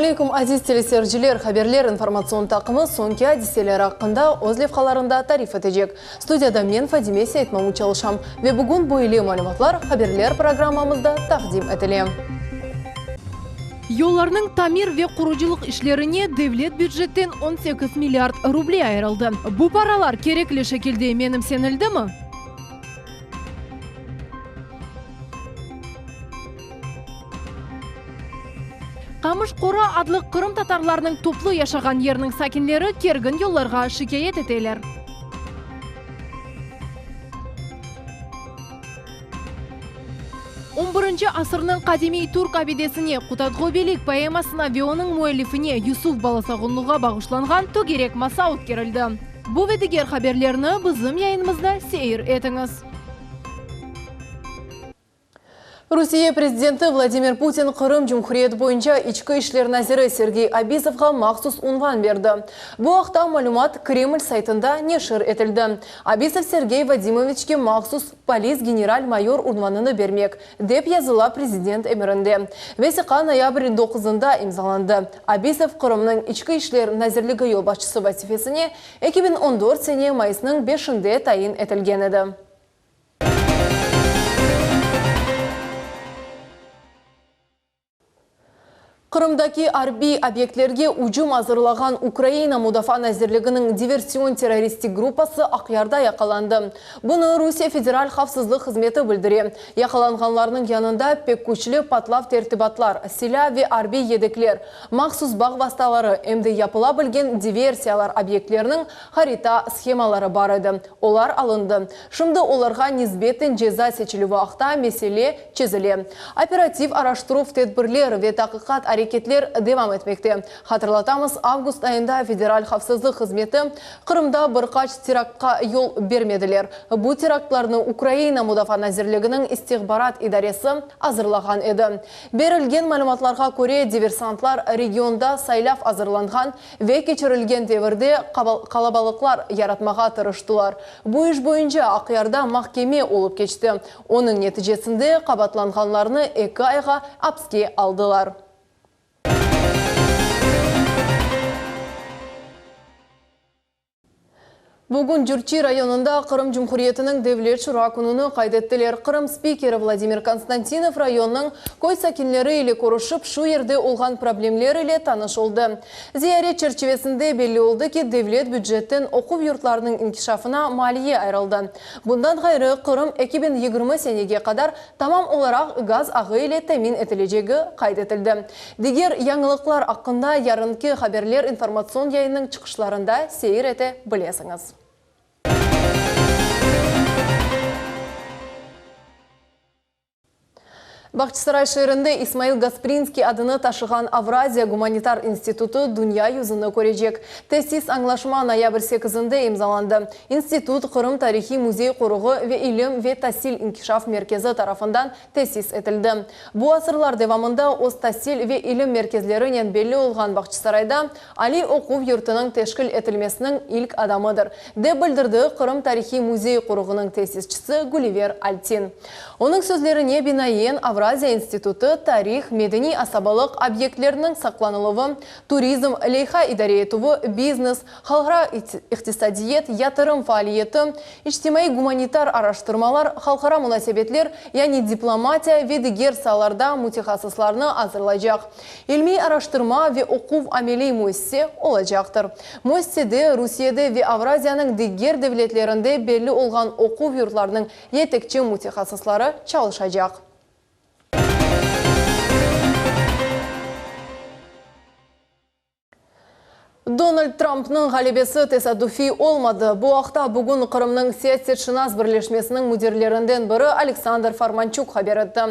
aleykum, aziz teleseyirciler! Haberler informatsion taqımı soñki adiseler aqqında öz levhalarında tarif etecek. Studiyada men, Fadime Seytmamut çalışam ve bugün böyle malümatlar haberler programmamızda taqdim etile. Yollarnıñ tamir ve qurucılıq işlerine devlet bücetten 18 milliard ruble ayırıldı. Bu paralar kerekli şekilde menimsenildimi? Qamış Qora adlı qırımtatarlarnıñ toplu yaşağan yerniñ sakinleri kergin yollarğa şikâyet eteler. On birinci asırnıñ qadimiy türk abidesine, Qutadğu Belik poemasına ve onıñ müellifine Yusuf Balasağunluğa bağışlanğan tögerek masa ötkerildi. Bu ve diger haberlerni bizim yayınımızda seyir etiñiz. Rusiye prezidenti Vladimir Putin Qırım Cumhuriyeti boyunca içki işler naziri Sergey Abizovğa mahsus unvan berdi. Bu aqta malümat Kreml saytında neşir etildi. Abizov Sergey Vadimoviçke mahsus polis general-mayor unvanını bermek, dep yazıla prezident emirinde. Vesiqa noyabr doquzında imzalandı. Abizov Qırımnıñ İçki işler nazirligi yolbaşçısı vazifesine 2014 sene mayısnıñ beşinde tayin etilgen edi. Qırımdaki arbiy obyektlerge ücüm azırlağan Ukraina Mudafaa nazirliginiñ diversion-terroristik gruppası Aqyarda yaqalandı. Bunı Rusiye Federal havfsızlıq hızmeti bildire. Yaqalanğanlarnıñ yanında pek küçlü patlav tertibatlar, silâ ve arbiy yedekler, mahsus bağ vastaları, em de yapıla bilgen diversiyalar obyektleriniñ harita shemaları bar edi. Olar alındı. Şimdi olarğa nisbeten ceza seçilüvi aqta mesele çezile. Operativ araştıruv tedbirler ve taqiqat areketler devam etmekte. Hatırlatamız, avgust ayında Federal havfsızlıq hızmeti Qırımda bir qaç teraktqa yol bermediler. Bu teraktlarnı Ukraina Mudafaa nazirliginiñ istihbarat idaresi azırlağan edi. Berilgen malümatlarğa köre, diversantlar regionda saylav azırlanğan ve keçirilgen devirde qalabalıqlar yaratmağa tırıştılar. Bu iş boyunca Aqyarda mahkeme olıp keçti, onıñ neticesinde qabaatlanğanlarnı eki ayğa apske aldılar. Bugün Cürçi rayonında Qırım Cumhuriyetiniñ Devlet Şura kününi qayd ettiler. Qırım spikeri Vladimir Konstantinov rayonnıñ köy sakinleri ile körüşip, şu yerde olğan problemler ile tanış oldı. Ziyaret çerçivesinde belli oldı ki, devlet bücetten oquv yurtlarınıñ inkişafına maliye ayırıldı. Bundan ğayrı, Qırım 2020 senege qadar tamam olaraq gaz ağı ile temin etilecegi qayd etildi. Diger yañılıqlar aqqında yarınki Haberler informatsion yayınınıñ çıqışlarında seyir ete bilesiñiz. Bağçasaray şeerinde İsmail Gasprinskiy adını taşığan Avraziya gumanitar institutı dünya yüzüni körecek. Tesis añlaşma noyabr sekizinde imzalandı. İnstitut Qırım tarihiy müzey-qoruğı ve ilim ve tasil inkişaf merkezi tarafından tesis etildi. Bu asırlar devamında öz tasil ve ilim merkezlerinen belli olğan Bağçasarayda aliy oquv yurtınıñ teşkil etilmesiniñ ilk adamıdır, dep bildirdi Qırım tarihiy müzey-qoruğınıñ tesisçisi Güliver Altin. Onıñ sözlerine binaen, Avraziya institutı tarih, medeniy asabalıq obyektleriniñ saqlanıluvı, turizm, leyha idare etüvi, biznes, halqara iqtisadiyet, yatırım faaliyeti, içtimaiy-gumanitar araştırmalar, halqara munasebetler, yani diplomatiya ve diger saalarda mütehassıslarnı azırlaycaq ilmiy araştırma ve oquv-ameliy müessise olacaqtır. Müessisede Rusiyede ve Avraziyanıñ diger devletlerinde belli olğan oquv yurtlarınıñ yetekçi mütehassısları çalışacaq. Donald Trampnıñ ğalebesi tesadüfiy olmadı. Bu aqta bugün Qırımnıñ siyasetşınas birleşmesiniñ müdirlerinden biri Aleksandr Formançuk haber etti.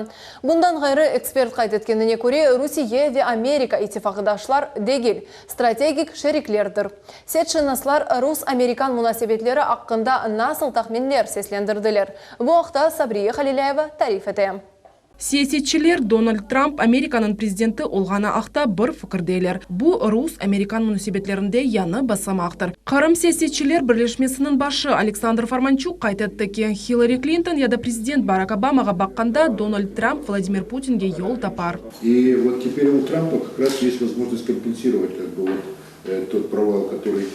Bundan ğayrı, ekspert qayd etkenine köre, Rusiye ve Amerika ittifaqdaşlar degil, strategik şeriklerdir. Siyasetşınaslar rus-amerikan munasebetleri aqqında nasıl tahminler seslendirdiler? Bu aqta Sabriye Halilâyeva tarif ete. Siyasetçiler Donald Tramp Amerikanıñ prezidenti olğanı aqta bir fikirdeler. Bu, rus-amerikan munasebetlerinde yañı basamaqtır. Qırım siyasetçiler birleşmesiniñ başı Aleksandr Formançuk qayd etti ki, Hillari Klinton ya da prezident Barak Obamağa baqqanda Donald Tramp Vladimir Putinge yol tapar. И вот теперь у Трампа как раз есть возможность компенсировать как бы вот тот провал, который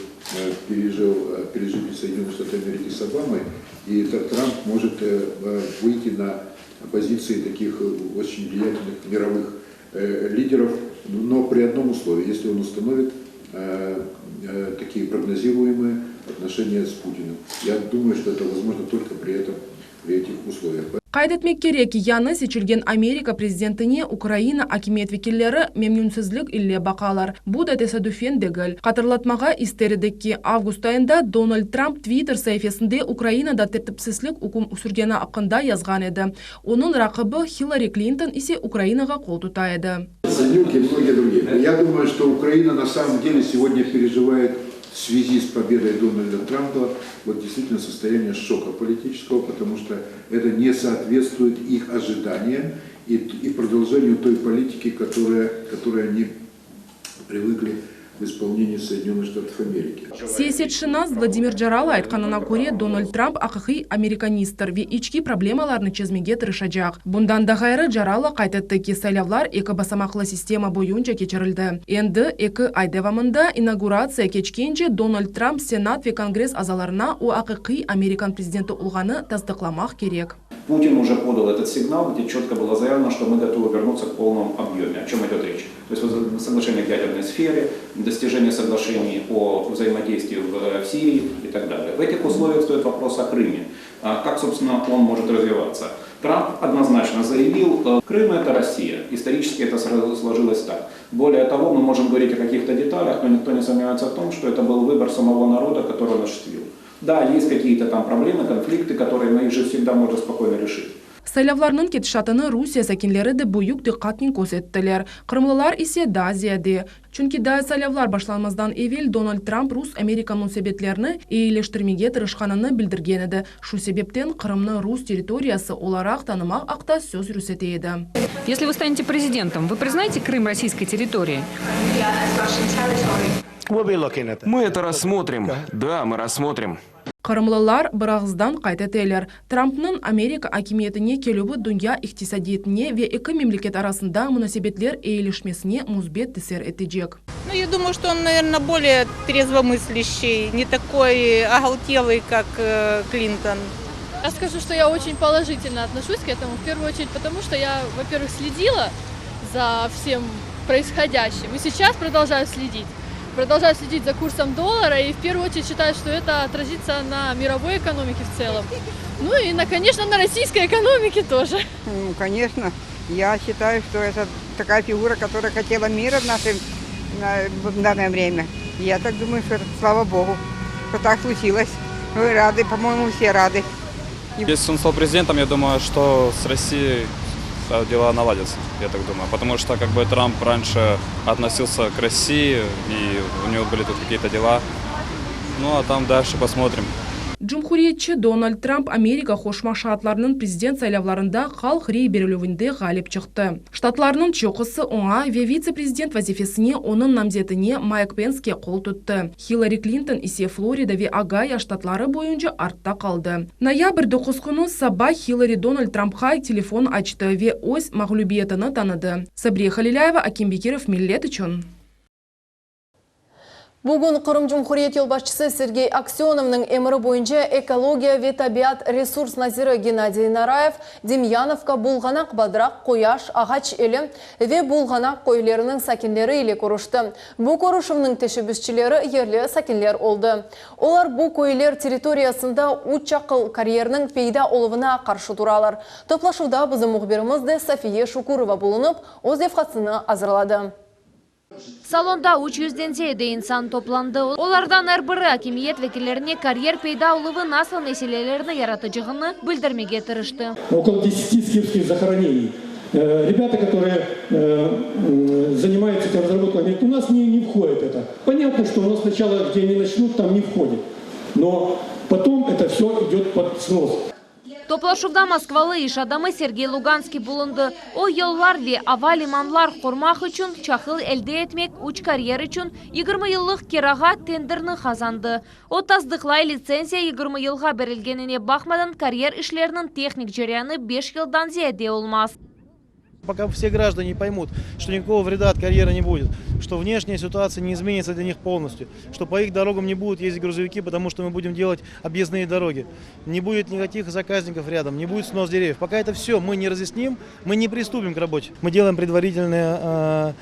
пережил, пережили Соединенные Штаты Америки с Обамой, и Трамп может выйти на позиции таких очень влиятельных мировых лидеров, но при одном условии, если он установит такие прогнозируемые отношения с Путиным. Я думаю, что это возможно только при этом, при этих условиях. Qayd etmek kerek, yañı seçilgen Amerika prezidentine Ukraina akimiyet vekilleri memnünsizlik ile baqalar. Bu da tesadüfen degil. Hatırlatmağa ister edik ki, avgust ayında Donald Tramp Twitter saifesinde Ukrainada tertipsizlik üküm sürgeni aqqında yazğan edi. Onıñ raqibi Hillari Klinton ise Ukrainağa qol tuta edi. Яценюк и многие другие. Я думаю, что Украина на самом деле сегодня переживает в связи с победой Дональда Трампа вот действительно состояние шока политического, потому что это не соответствует их ожиданиям и продолжению той политики, которой они привыкли в исполнении Соединенных Штатов Америки. Siyasetşınas Vladimir Carala aytqanına köre, Donald Tramp aqiqiy amerikanisttir ve içki problemalarnı çezmege tırışacaq. Bundan da ğayrı Carala qayd etti ki, saylavlar eki basamaqlı sistema boyunca keçirildi. Endi 2 ay devamında inauguratsiya keçkence Donald Tramp Senat ve Kongress azalarına o aqiqiy Amerikan prezidenti olğanı tasdıqlamaq kerek. Путин уже подал этот сигнал, где четко было заявлено, что мы готовы вернуться к полном объеме. О чем идет речь? То есть вот соглашение в ядерной сфере, достижение соглашений о взаимодействии в Сирии и так далее. В этих условиях стоит вопрос о Крыме. А как, собственно, он может развиваться? Трамп однозначно заявил, Крым это Россия. Исторически это сложилось так. Более того, мы можем говорить о каких-то деталях, но никто не сомневается в том, что это был выбор самого народа, который он осуществил. Да, есть какие-то там проблемы, конфликты, которые, но их же всегда можно спокойно решить. Saylavlarnıñ ketişatını Rusiye sakinleri de büyük diqqatnen közettiler. Qırımlılar ise daa ziyade. Çünki daa saylavlar başlanmazdan evel Donald Tramp rus-amerikan munasebetlerini eyileştirmege tırışqanını bildirgen edi. Şu sebepten Qırımnı rus territoriyası olaraq tanımaq aqta söz yürsete edi. Если вы станете президентом, вы признаете Крым российской территорией? Мы это рассмотрим. Да, мы рассмотрим. Qırımlılar bir ağızdan qayd eteler. Trampnıñ Amerika akimiyetine kelüvi dünya iqtisadiyatına ve eki memleket arasında munasebetler eyileşmesine müsbet tesir etecek. Ну, я думаю, что он, наверное, более трезвомыслящий, не такой оголтелый, как Клинтон. Я скажу, что я очень положительно отношусь к этому, в первую очередь потому, что я, во-первых, следила за всем происходящим, и сейчас продолжаю следить. Продолжаю следить за курсом доллара и в первую очередь считаю, что это отразится на мировой экономике в целом. Ну и, на, конечно, на российской экономике тоже. Ну, конечно. Я считаю, что это такая фигура, которая хотела мира в, нашем, в данное время. И я так думаю, что это, слава Богу, что так случилось. Мы рады, по-моему, все рады. Если он стал президентом, я думаю, что с Россией дела наладятся, я так думаю. Потому что как бы Трамп раньше относился к России, и у него были тут какие-то дела. Ну а там дальше посмотрим. Cumhuriyetçi Donald Tramp Amerika Qoşma Ştatlarınıñ prezident saylavlarında halq rey berilüvinde ğalip çıqtı. Ştatlarnıñ çoqusı oña ve vitse-prezident vazifesine onıñ namzetine Mayk Penske qol tuttı. Hillari Klinton ise Florida ve Ogayio ştatları boyunca artta qaldı. Noyabr 9 künü saba Hillari Donald Trampqa telefon açtı ve öz mağlübiyetini tanıdı. Sabriye Halilâyeva, Akim Bekirov, Millet içün. Bugün Qırım Cumhuriyet yolbaşçısı Sergey Aksenovnıñ emri boyunca ekologiya ve tabiat resurs naziri Gennadiy Narayev Demyanovka, Bulğanaq, Badraq, Qoyaş, Ağaç Eli ve Bulğanaq köyleriniñ sakinleri ile körüşti. Bu körüşüvniñ teşebbüsçileri yerli sakinler oldı. Olar bu köyler territoriyasında Uçaqıl karyeriniñ peyda oluvına qarşı turalar. Toplaşuvda bizim mühbirimiz de Safiye Şukurova bulunıp, öz levhasını azırladı. Salonda 300-den ziyade insan toplandı. Olardan er biri akimiyet vekillerine karyer peyda oluvı nasıl meselelerni yaratacağını bildirmege tırıştı. Около 10 скифских захоронений. Ребята, которые занимаются этой разработкой, говорят, у нас не входит это. Понятно, что у нас сначала, где они начнут, там не входит. Но потом это все идет под снос. Toplaşuvda moskvalı iş adamı Sergey Luganskiy bulundı. O, yollar ve ava limanlar qurmaq içün çaqıl elde etmek üç karyer içün 20 yıllıq kirağa tenderni qazandı. O tasdıqlay, litsenziya 20 yılğa berilgenine baqmadan, karyer işleriniñ tehnik ceryanı beş yıldan ziyade olmaz. Пока все граждане не поймут, что никакого вреда от карьера не будет, что внешняя ситуация не изменится для них полностью, что по их дорогам не будут ездить грузовики, потому что мы будем делать объездные дороги, не будет никаких заказников рядом, не будет снос деревьев. Пока это все мы не разъясним, мы не приступим к работе. Мы делаем предварительное э,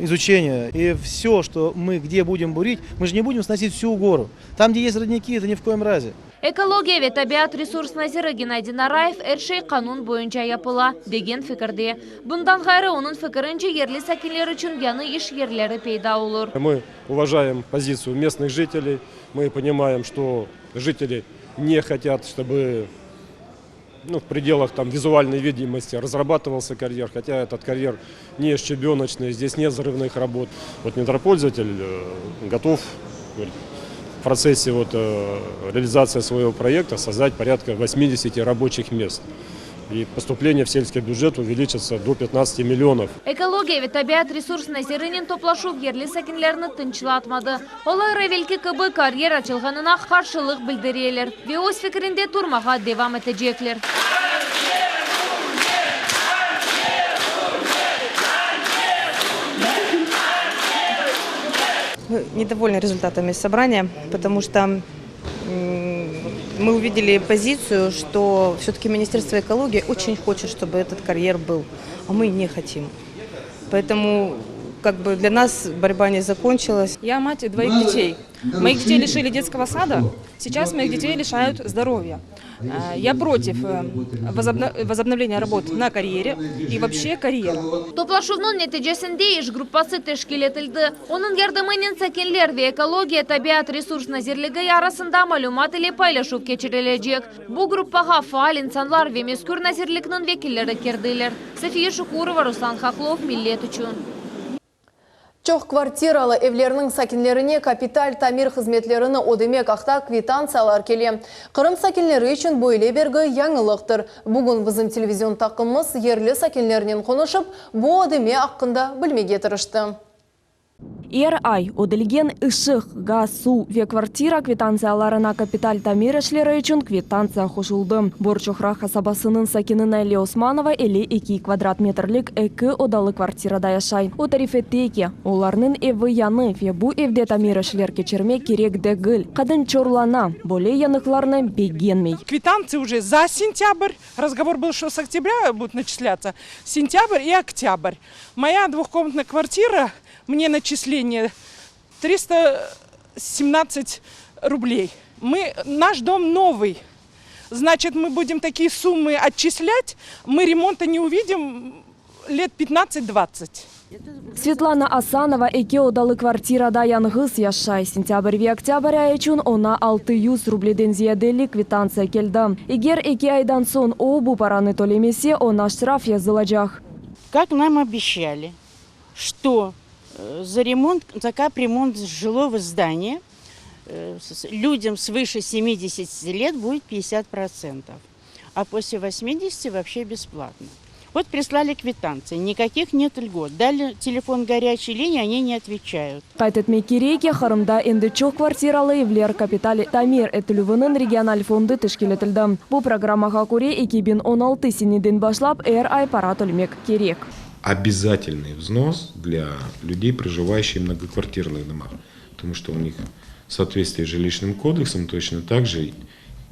изучение. И все, что мы где будем бурить, мы же не будем сносить всю гору. Там, где есть родники, это ни в коем разе. Ekologiya ve tabiat resurs naziri Gennadiy Narayev er şey qanun boyunca yapıla, degen fikirde. Bundan ğayrı, onıñ fikirince, yerli sakinler içün yañı iş yerleri peyda olur. Мы уважаем позицию местных жителей, мы понимаем, что жители не хотят, чтобы ну, в пределах там, визуальной видимости разрабатывался карьер, хотя этот карьер не щебеночный, здесь нет взрывных работ. Вот недропользователь э, готов говорит, в процессе вот, э, реализации своего проекта создать порядка 80 рабочих мест. И поступление в сельский бюджет увеличится до 15 миллионов. Ekologiya ve tabiat resurs nazirinen toplaşuv yerli sakinlerni tınçlatmadı. Olar evelki kibi karyer açılğanına qarşılıq bildireler ve öz fikirinde turmağa devam etecekler. Мы недовольны результатами собрания, потому что мы увидели позицию, что все-таки Министерство экологии очень хочет, чтобы этот карьер был, а мы не хотим. Поэтому как бы для нас борьба не закончилась. Я мать двоих детей. Моих детей лишили детского сада, сейчас моих детей лишают здоровья. Э, Я против э, возобновления работ на карьере и вообще карьера. Toplaşuvnıñ neticesinde iş gruppası teşkil etildi. Onıñ yardımınen sakinler ve ekologiya tabiat resurs nazirligi arasında malümat ile paylaşuv keçirilecek. Bu gruppağa faal insanlar ve mezkür nazirlikniñ vekilleri kirdiler. Safiye Şukurova, Ruslan Hahlov, Millet içün. Çoq kvartiralı evlerniñ sakinlerine kapital tamir hızmetlerini ödemek aqta kvitantsiyalar kele. Qırım sakinleri içün böyle bergi yañılıqtır. Bugün bizim televizion taqımımız yerli sakinlernen qonuşıp, bu ödeme aqqında bilmege tırıştı. Er ay ödelgen ışıq, gaz, suv ve kvartira kvitantsiyalarına kapital tamir işleri içün kvitantsiya qoşuldı. Borçoqraq qasabasınıñ sakini Naile Osmanova 52 kvadrat metrlik eki odalı kvartirada yaşay. O tarif etti ki, olarnıñ evi yañı ve bu evde tamir işler keçirmek kerek degil. Qadın çorlana, böyle yañılıqlarnı begenmey. Квитанции уже за сентябрь. Разговор был, что с октября будут начисляться. Сентябрь и октябрь. Моя двухкомнатная квартира, мне начисление 317 рублей. Мы, наш дом новый. Значит, мы будем такие суммы отчислять, мы ремонта не увидим лет 15-20. Svetlana Asanova eki odalı kvartirada yañğız yaşay. Sentâbr ve oktâbr ayı içün oña 600 rubleden ziyadeli kvitantsiya keldi. Eger eki aydan soñ o bu paranı tölemese, oña ştraf yazılacaq. Как нам обещали, что э, за ремонт, за капремонт жилого здания э, людям свыше 70 лет будет 50%, а после 80 вообще бесплатно. Вот прислали квитанции, никаких нет льгот. Дали телефон горячей линии, они не отвечают. Qayd etmek kerek ki, Qırımda endi çoq kvartiralı evler kapital tamir etilüviniñ regional fondu teşkil etildi. Bu programmağa köre 2016 seneden başlap er ay para tölemek kerek. Обязательный взнос для людей, проживающих в многоквартирных домах. Потому что у них в соответствии с жилищным кодексом точно так же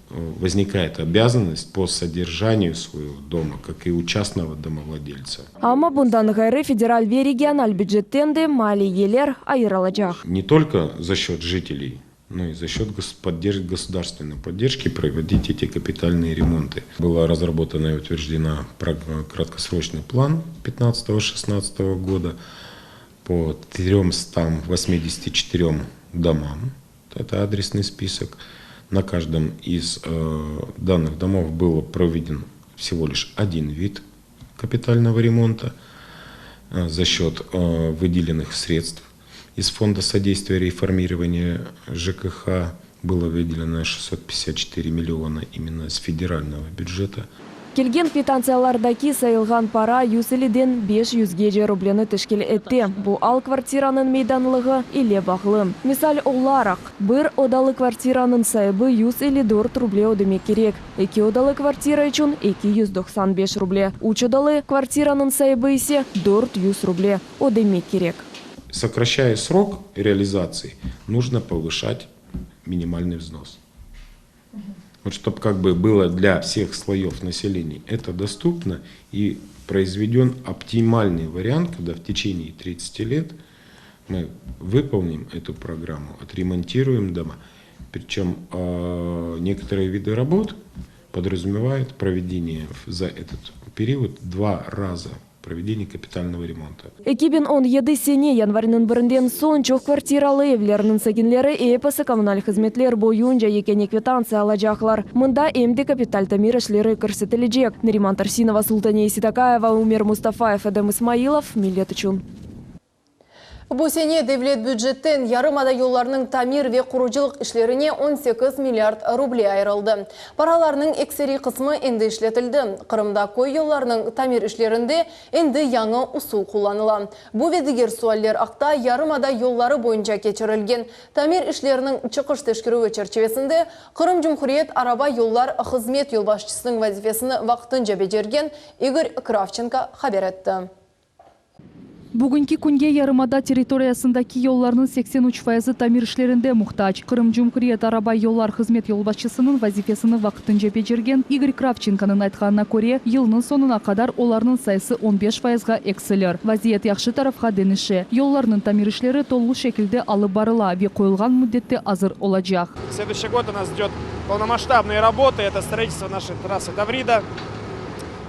возникает обязанность по содержанию своего дома, как и у частного домовладельца. Amma bundan ğayrı federal ve regional bücetten de maliyeler ayırılacaq. Не только за счет жителей, но и за счет поддержки, государственной поддержки проводить эти капитальные ремонты. Была разработана и утверждена краткосрочный план 2015-2016 года по 384 домам. Это адресный список. На каждом из э, данных домов был проведен всего лишь один вид капитального ремонта э, за счет э, выделенных средств из Фонда содействия реформирования ЖКХ. Было выделено 654 миллиона именно с федерального бюджета. Kelgen kvitantsiyalardaki sayılğan para yüz elliden beş yüzgece rubleni teşkil ete. Bu al kvartiranıñ meydanlığı ile bağlı. Misal olaraq, bir odalı kvartiranıñ saibi 154 ruble ödemek kerek, eki odalı kvartira içün 295 ruble, üç odalı kvartiranıñ saibi ise 400 ruble ödemek kerek. Сокращая срок реализации, нужно повышать минимальный взнос. Вот чтобы как бы было для всех слоев населения это доступно и произведен оптимальный вариант, когда в течение 30 лет мы выполним эту программу, отремонтируем дома. Причем э, некоторые виды работ подразумевают проведение за этот период два раза проведение капитального ремонта. 2017 sene yanvarniñ birinden soñ çoq kvartiralı evlerniñ sakinleri episi kommunal hızmetler boyunca yekâne kvitantsiya alacaqlar. Mında em de kapital tamir işleri kirsetilecek. Nariman Tarsinova, Sultaniye Sitakayeva, Umer Mustafayev, Edem İsmailov, Millet içün. Bu sene devlet bücetten yarımada yollarınıñ tamir ve qurucılıq işlerine 18 milliard ruble ayırıldı. Paralarnıñ ekseriy qısmı endi işletildi. Qırımda köy yollarınıñ tamir işlerinde endi yañı usul qullanıla. Bu ve diger sualler aqta yarımada yolları boyunca keçirilgen tamir işleriniñ çıqış teşkerüvi çerçivesinde Qırım Cumhuriyet araba yollar hızmet yolbaşçısınıñ vazifesini vaqtınca becergen İgor Kravçenko haber etti. Bugünki künge yarımada territoriyasındaki yollarnıñ 83 fayızı tamir işlerinde muhtac. Qırım Cumhuriyet araba yollar hızmet yolbaşçısınıñ vazifesini vaqtınca becergen İgor Kravçenkonıñ aytqanına köre, yılnıñ soñuna qadar olarnıñ sayısı 15 fayızğa eksilir. Vaziyet yahşı tarafqa deñişe. Yollarnıñ tamir işleri tolu şekilde alıp barıla ve qoyulğan müddette azır olacaq. Следующий год у нас ждет полномасштабные работы, это строительство нашей трассы Таврида.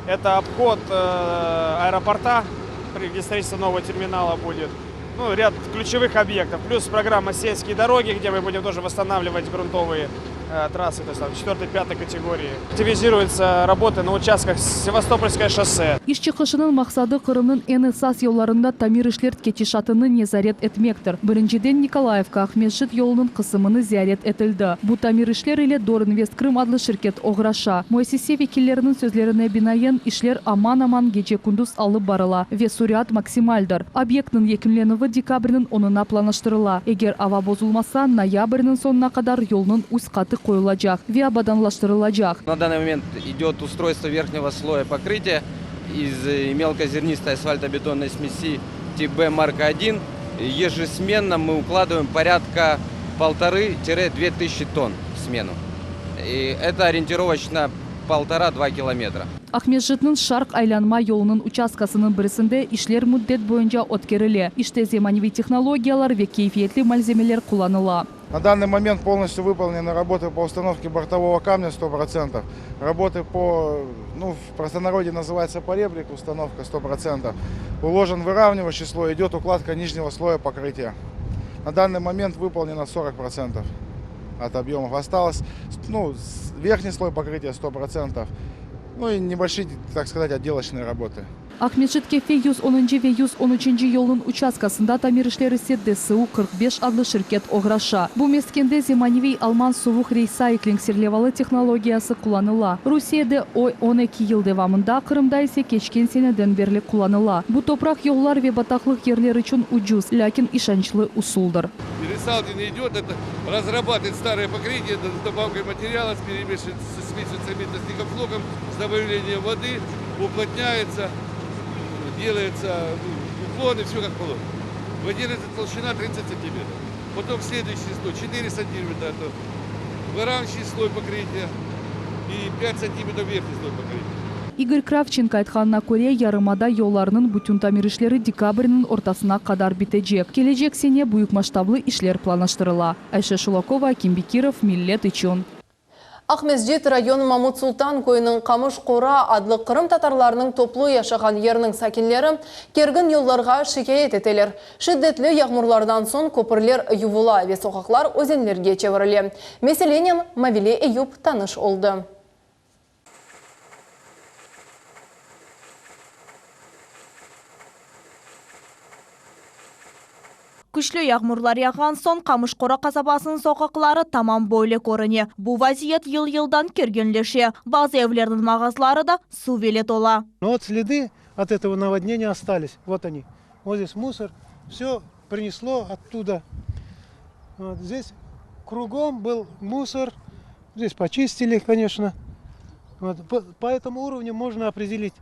Это обход аэропорта, где строительство нового терминала будет. Ну, ряд ключевых объектов. Плюс программа «Сельские дороги», где мы будем тоже восстанавливать грунтовые трассы, то есть там 4-5 категории. Активизируются работы на участках Севастопольское шоссе. İş çıqışınıñ maqsadı Qırımnıñ eñ esas yollarında tamir işler ketişatını nezaret etmektir. Birinciden Nikolayevka, Aqmescit yolunıñ qısımını ziyaret etildi. Bu tamir işler ile Dorinvest-Krım adlı şirket oğraşa. Müessise vekilleriniñ sözlerine binaen, işler aman-aman gece-kündüz alıp barıla ve sürat maksimaldir. Obyektniñ yekünlenüvi dekabrniñ onuna planlaştırıla. Eger ava bozulmasa, noyabrniñ soñuna qadar yolnıñ üst qatı qoyulacaq ve abadanlaştırılacaq. На данный момент идет устройство верхнего слоя покрытия из мелкозернистой асфальтобетонной смеси тип Б марка один. Ежесменно мы укладываем порядка полторы-две тысячи тонн в смену. И это ориентировочно полтора-два километра. Aqmescitniñ şarq aylanma yolunıñ uçastkasınıñ birisinde işler müddet boyunca ötkerile. İşte zemaneviy tehnologiyalar ve keyfiyetli malzemeler qullanıla. На данный момент полностью выполнены работы по установке бортового камня 100%. Работы по, ну, в простонародье называется поребрик, установка 100%. Уложен выравнивающий слой, идет укладка нижнего слоя покрытия. На данный момент выполнено 40% от объемов. Осталось, ну, верхний слой покрытия 100%. Ну и небольшие, так сказать, отделочные работы. Aqmescit Kefe 110-ncı ve 113-nci yolnıñ uçastkasında tamir işleri ise DSU 45 adlı şirket oğraşa. Bu meskende zemaneviy alman suvuq reysayklink serlevalı tehnologiyası qullanıla. Rusiyede o, 12 yıl devamında, Qırımda ise keçken seneden berli qullanıla. Bu topraq yollar ve bataqlıq yerler içün ucuz, lâkin işançlı usuldır. Пересалтин идет, это разрабатывает старое покрытие с добавкой материала, с перемешивается, смешивается с никофлоком, с добавлением воды, уплотняется, делается уклоны, все как положено. Выдерживается толщина 30 сантиметров. Потом следующий слой 4 сантиметра, это выравнивающий слой покрытия и 5 сантиметров верхний слой покрытия. İgor Kravçenko aytqanına köre, yarımada yollarınıñ bütün tamir işleri dekabrniñ ortasına qadar bitecek. Kelecek sene büyük masştablı işler planlaştırıla. Ayşe Şulakova, Akim Bekirov, Millet içün. Aqmescit rayon Mamut Sultan köyüniñ Qamış Qora adlı qırımtatarlarnıñ toplu yaşağan yeriniñ sakinleri kergin yollarğa şikâyet eteler. Şiddetli yağmurlardan soñ köpürler yuvula ve soqaqlar özenlerge çevirile. Meselenen Mavile Eyup tanış oldı. Küçlü yağmurlar yağğan soñ Qamış Qora qasabasınıñ soqaqları tamam böyle körüne. Bu vaziyet yıl-yıldan kerginleşe. Bazı evlerniñ mağazları da suv ile tola. Вот следы от этого наводнения остались. Вот они. Вот здесь мусор. Все принесло оттуда. Вот здесь кругом был мусор. Здесь почистили, конечно. Вот. По, по этому уровню можно определить,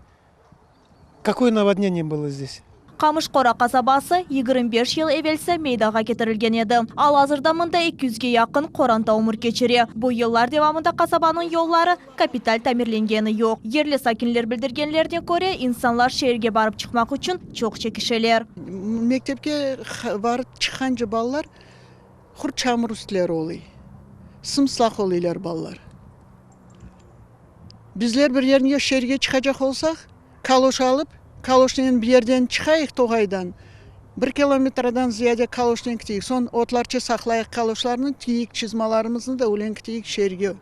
какое наводнение было здесь. Qamış Qora qasabası 25 yıl evelsi meydanğa ketirilgen edi. Al-azırda mında 200ge yaqın qoranta ömür keçire. Bu yıllar devamında qasabanıñ yolları kapital tamirlengeni yoq. Yerli sakinler bildirgenlerine köre, insanlar şeerge barıp çıqmaq içün çoq çekişeler. Mektepke barıp çıqqance balalar qurt çamur üstleri oluy, sım-sılaq oluylar balalar. Bizler bir yerge şeerge çıqacaq olsaq, kaloş alıp, kaloşnen bir yerden çıqayıq toğaydan, bir kilometrdan ziyade kaloşnen kiteyik, soñ otlarça saqlayıq kaloşlarnı, tiyik çizmalarımıznı da ölen kiteyik şeerge.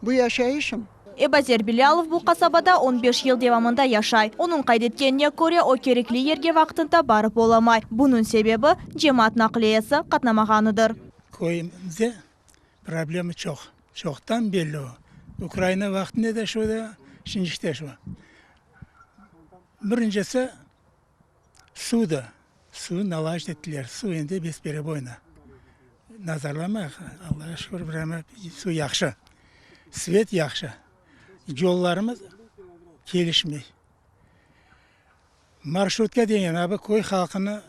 Bu yaşayışım. Ebazer Bilâlov bu qasabada on beş yıl devamında yaşay. Onıñ qayd etkenine köre, o kerekli yerge vaqtında barıp olamay. Bunıñ sebebi, cemaat naqliyesi qatnamağanıdır. Köyümizde problema çoq. Çoqtan belli o. Ukraina vaqtında da şu edi, şimdiki de şu. Birincisi, suvdı. Suv nalajit ettiler. Suv endi bespereboyno. Nazarlamayıq, Allağa şükür, bir suv yahşı. Svet yahşı. Yollarımız kelişmey. Marşrutka degen, a bu köy halqını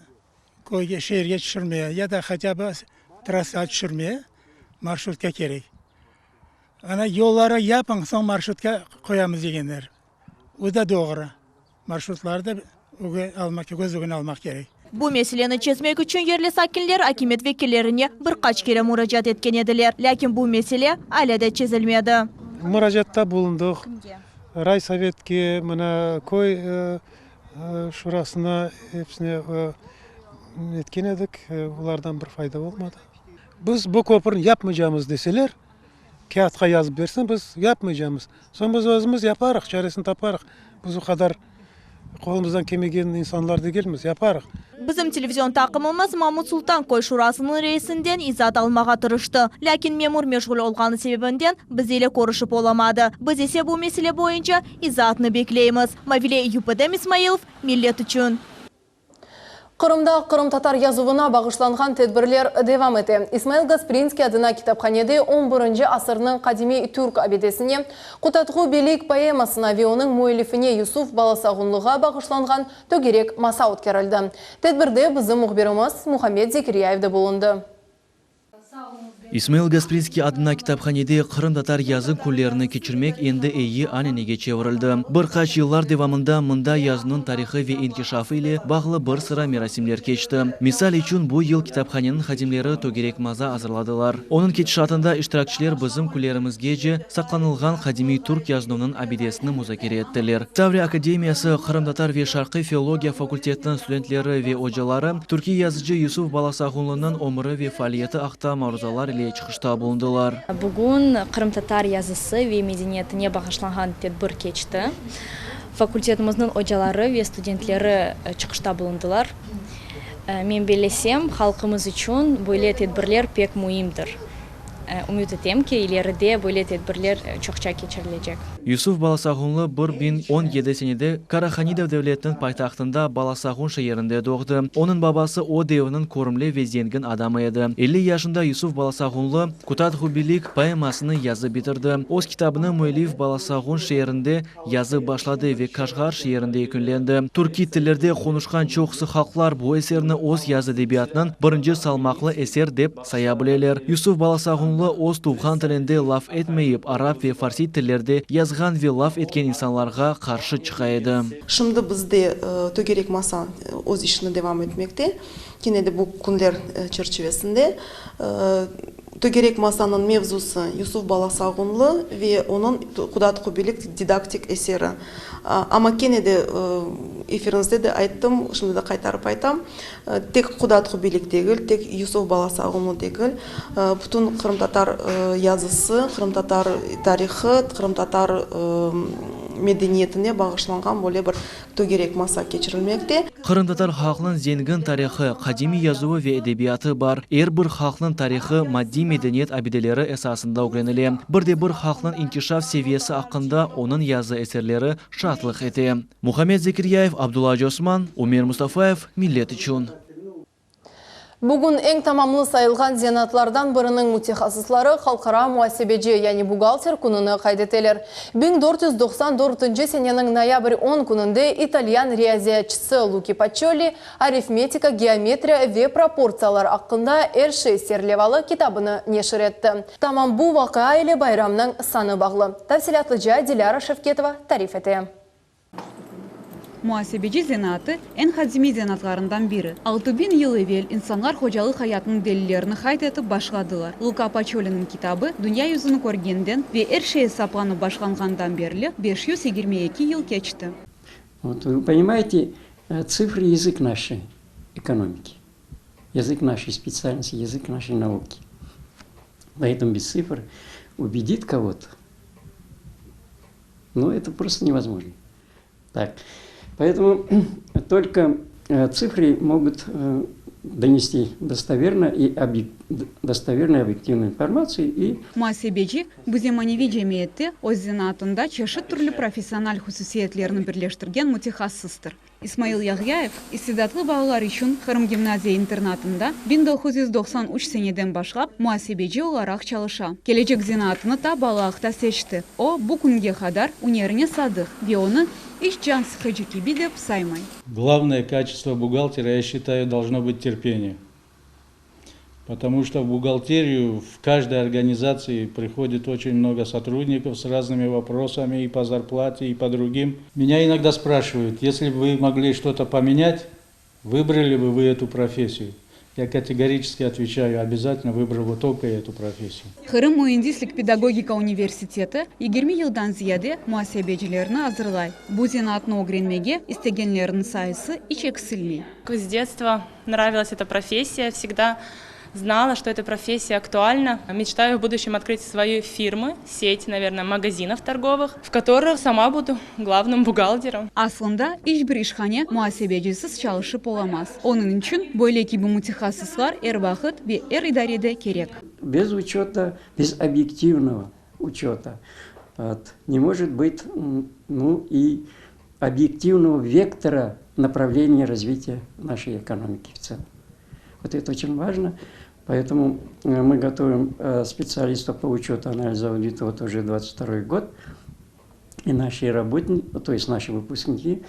köyge, şeerge tüşürmeye, ya da hatâ bı trassağa tüşürmeye marşrutka kerek. Ana yolları yapıñ, soñ marşrutka qoyamız degenler. O da doğru. Marşrutları da öge almaq, köz ögüne almaq kerek. Bu meseleni çezmek içün yerli sakinler akimiyet vekillerine bir qaç kere muracaat etken ediler, lâkin bu mesele alâ da çezilmedi. Muracaatta bulundıq. Kimge? Raysovetke, mına köy şurasına, episine etken edik, olardan bir fayda olmadı. Biz bu köpürni yapmaycamız deseler, kâğıtqa yazıp bersin, biz yapmaycamız. Soñ biz özümiz yaparıq, çaresini taparıq. Biz o qadar qolumızdan kelmegen insanlar degilmiz, yaparıq. Bizim televizion taqımımız Mamut Sultan köy şurasınıñ reisinden izaat almağa tırıştı. Lâkin memur meşğul olğanı sebebinden biz ile körüşip olamadı. Biz ise bu mesele boyunca izaatnı bekleymiz. Mavile Eyup, Edem İsmailov, Millet içün. Qırımda qırımtatar yazuvına bağışlanğan tedbirler devam ete. İsmail Gasprinskiy adına kitaphanede on birinci asırnıñ qadimiy türk abidesine, Qutadğu Bilik poemasına ve onıñ müellifine Yusuf Balasağunlığa bağışlanğan tögerek masa ötkerildi. Tedbirde bizim mühbirimiz Muhammed Zekiryayev de bulundı. İsmail Gasprinskiy adına kitaphanede qırımtatar yazı künlerini keçirmek endi eyi ananege çevirildi. Bir qaç yıllar devamında mında yazınıñ tarihı ve inkişafı ile bağlı bir sıra merasimler keçti. Misal içün, bu yıl kitaphaneniñ hadimleri tögerek maza azırladılar. Onıñ ketişatında iştirakçiler bizim künlerimizgece saqlanılğan qadimiy türk yazınuvnıñ abidesini muzakere ettiler. Tavriya akademiyası qırımtatar ve şarqiy filologiya fakultetiniñ studentleri ve ocaları türkiy yazıcı Yusuf Balasağunlınıñ ömüri ve faaliyeti aqta maruzalar ile çıqışta bulundılar. Bugün qırımtatar yazısı ve medeniyetine bağışlanğan tedbir keçti. Fakultetimizniñ ocaları ve studentleri çıqışta bulundılar. Men bellesem, halqımız içün böyle tedbirler pek müimdir. Ümüt etem ki, ileride böyle tedbirler çoqça keçirilecek. Yusuf Balasağunlı 1017 senede Karahanidov devletiniñ paytahtında Balasağun şeerinde doğdı. Onıñ babası o devirniñ körümli ve zengin adamı edi. 50 yaşında Yusuf Balasağunlı Kutadğu Bilik poemasını yazıp bitirdi. Öz kitabını müellif Balasağun şeerinde Yazıp başladı ve Kaşğar şeerinde yekünlendi. Türkiy tillerde qonuşqan çoqusı halqlar bu eserni öz yazı edebiyatınıñ birinci salmaqlı eser dep saya bileler. Yusuf Balasağunlı öz tuvğan tilinde laf etmeyip, arap ve farsiy tillerde yazğan ve laf etken insanlarğa qarşı çıqa edi. Şimdi bizde tögerek masa öz işini devam etmekte, kene de bu künler çerçivesinde. Tögerek masanıñ mevzusı, Yusuf Balasağunlı ve onıñ Qudat-Qubilik didaktik eseri. Amma kene de efiriñizde de ayttım, şimdi de qaytarıp aytam, tek Qudat-Qubilik degil, tek Yusuf Balasağunlı degil, bütün qırımtatar yazısı, qırımtatar tarihı, qırımtatar. medeniyetine bağışlanğan böyle bir tögerek masa keçirilmekte. Qırımtatar halqnıñ zengin tarihı, qadimiy yazuvı ve edebiyatı bar. Er bir halqnıñ tarihı maddiy medeniyet abideleri esasında ögrenile. Bir de bir halqnıñ inkişaf seviyesi aqqında onıñ yazı eserleri şaatlıq ete. Muhammed Zekiryayev, Abdulla Acıosman, Ümer Mustafayev, Millet içün. Bugün eñ tamamlı sayılğan zenaatlardan biriniñ mütehassısları Halqara muasebeci, yani buhgalter kününi qayd eteler. 1494 seneniñ noyabr on kününde italyan riyaziyatçısı Luki Paçolli Arifmetika, geometriya ve proportsiyalar aqqında er şey serlevalı kitabını neşir etti. Tamam bu vaqia ile bayramnıñ sanı bağlı. Tafsilâtlıca Dilâra Şevketova tarif ete. Muasebeci zenaatı, eñ qadimiy zenaatlarından biri. 6000 yıl evel insanlar hocalıq ayatınıñ delillerini qayd etip başladılar. Luka Paçoliniñ kitabı dünya yüzüni körgenden ve er şey esaplanıp başlanğandan berli 522 yıl keçti. Vot, vı ponimayete, tsifrı yazık naşey ekonomiki, yazık naşey spetsialnosti, yazık naşey nauki. Poetomu bez tsifr ubedit kogo-to, nu, eto prosto nevozmojno. Tak, poetomu tolko tsifrı mogut donesti dostoverno i dostoverno i obyektivno informatsiyu i. Muasebeci, bu zemaneviy cemiyette öz zenaatında çeşit türlü professional hususiyetlerni birleştirgen mütehassıstır. İsmail Yağyayev, istidatlı balalar içün Qırım gimnaziya-internatında 1993 seneden başlap muasebeci olaraq çalışa. Kelecek zenaatını ta balalıqta seçti. O, bu künge qadar ünerine sadıq ve onı iç can sıqıcı kibi dep saymay. Glavnoye kaçestvo buhgaltera, ya şçitayu, dolžno bıt terpeniye. Потому что в бухгалтерию в каждой организации приходит очень много сотрудников с разными вопросами и по зарплате, и по другим. Меня иногда спрашивают, если бы вы могли что-то поменять, выбрали бы вы эту профессию? Я категорически отвечаю, обязательно выбрал бы только эту профессию. Qırım müendislik pedagogika universiteti 20 yıldan ziyade muasebecilerni azırlay. Bu zenaatnı ögrenmege istegenlerniñ sayısı iç eksilmey. С детства нравилась эта профессия, всегда знала, что эта профессия актуальна. Мечтаю в будущем открыть свою фирму, сеть, наверное, магазинов торговых, в которых сама буду главным бухгалтером. Aslında, iç bir işhane muasebecisiz çalışıp olamaz. Onıñ içün böyle kibi mütehassıslar er vaqıt ve er idarede kerek. Без учета, без объективного учета вот, не может быть ну, и объективного вектора направления развития нашей экономики в целом. Вот это очень важно. Поэтому э, мы готовим э, специалистов по учету анализу аудита вот уже 22 год. И наши работники, то есть наши выпускники,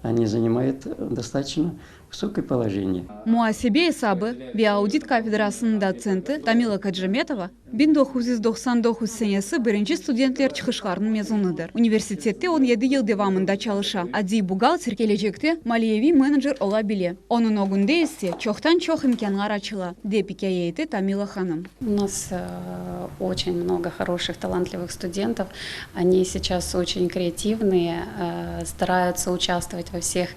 они занимают достаточно высокое положение. Muasebe esabı ve audit kafedrasınıñ dotsenti Tamila Kacametova 1999 senesi birinci studentler çıqışlarınıñ mezunıdır. Universitette 17 yıl devamında çalışa. Adiy buhgalter kelecekte maliyeviy menecer ola bile. Onıñ ögünde ise çoqtan-çoq imkânlar açıla, dep ikâye ete Tamila hanım. У нас э, очень много хороших, талантливых студентов. Они сейчас очень креативные, э, стараются участвовать во всех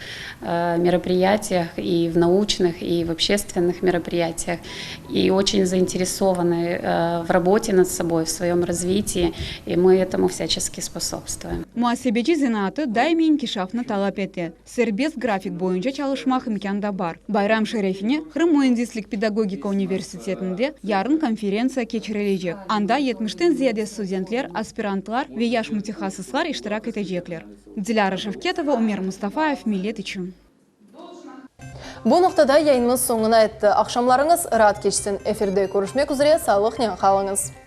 э, мероприятиях, и в научных, и в общественных мероприятиях, и очень заинтересованы в работе над собой, в своем развитии, и мы этому всячески способствуем. Muasebeci zenaatı daimiy inkişafnı talap ete. Serbest grafik boyunca çalışmaq imkân da bar. Bayram şerefine Qırım müendislik pedagogika universitetinde yarın konferentsiya keçirilecek. Anda 70-ten ziyade studentler, aspirantlar ve yaş mütehassıslar iştirak etecekler. Dilâra Şevketova, Ümer Mustafayev, Millet içün. Bu noqtada yayınımız soñuna yetti. Aqşamlarıñız raat keçsin. Efirde körüşmek üzre sağlıqnen qalıñız.